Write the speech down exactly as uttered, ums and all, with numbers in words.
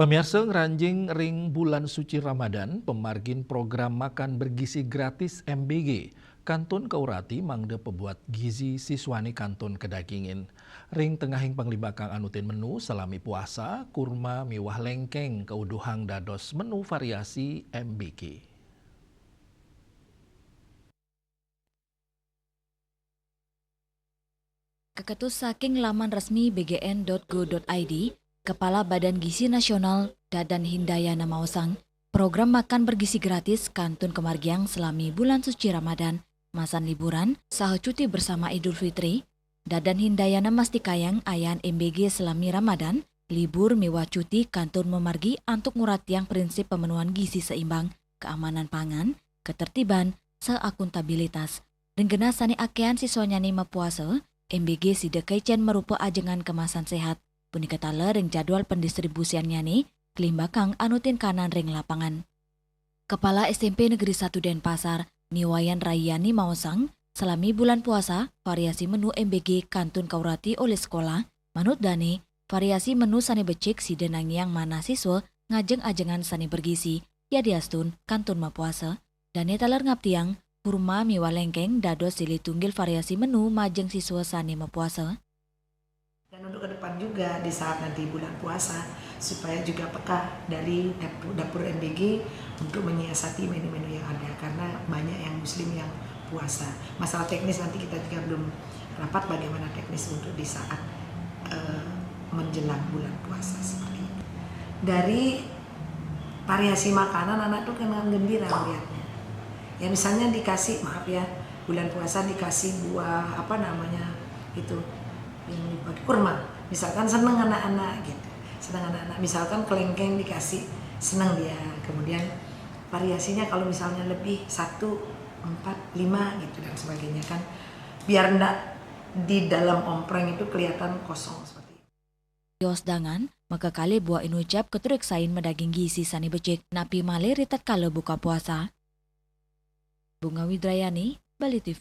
Pamiarsa, ngranjing ring bulan suci Ramadan, pamargin program makan bergizi gratis M B G kantun kaurati mangda pebuat gizi siswane kantun kadagingin. Ring tengahing panglimbakang anutin menu salami puasa, kurma miwah lengkeng kauduhang dados menu variasi M B G. Kaketus saking laman resmi B G N dot go dot I D, Kepala Badan Gizi Nasional Dadan Hindayana maosang, program makan bergizi gratis kantun kamargiang salami bulan suci Ramadan, masan liburan, saha cuti bersama Idul Fitri. Dadan Hindayana mastikayang ayaan M B G salami Ramadan, libur miwah cuti kantun mamargi antuk nguratiang prinsip pemenuhan gizi seimbang, keamanan pangan, ketertiban, saha akuntabilitas. Ring genah sane akehan siswanyane mapuasa, M B G sida kaicen marupa ajengan kemasan sehat. Punika taler ring jadwal pendistribusiannyane, kalimbakang anutin kanan ring lapangan. Kepala S M P Negeri Satu Denpasar, Ni Wayan Rayani maosang, salami bulan puasa, variasi menu M B G kantun kaurati olih sekolah. Manut dane, variasi menu sane becik sida nangiang manah siswa ngajeng ajengan sane bergizi, yadiastun kantun mapuasa. Dane taler ngaptiang, kurma miwah lengkeng dados silih tunggil variasi menu majeng siswa sane mapuasa. Dan untuk ke depan juga, di saat nanti bulan puasa, supaya juga peka dari dapur, dapur M B G untuk menyiasati menu-menu yang ada, karena banyak yang muslim yang puasa. Masalah teknis nanti kita juga belum rapat bagaimana teknis untuk di saat, eh, menjelang bulan puasa seperti itu. Dari variasi makanan, anak tuh kan gembira melihatnya. Ya, misalnya dikasih, maaf ya, bulan puasa dikasih buah, apa namanya itu, yang dipakai, kurma. Misalkan seneng anak-anak gitu. Seneng anak-anak. Misalkan kelengkeng dikasih, seneng dia. Kemudian variasinya kalau misalnya lebih, satu, empat, lima gitu dan sebagainya kan. Biar ndak di dalam ompreng itu kelihatan kosong seperti itu. Tios dangan, makakalih buah inucap katureksain madaging gizi sane becik, napi malih ritatkala buka puasa. Bunga Widrayani, Bali T V.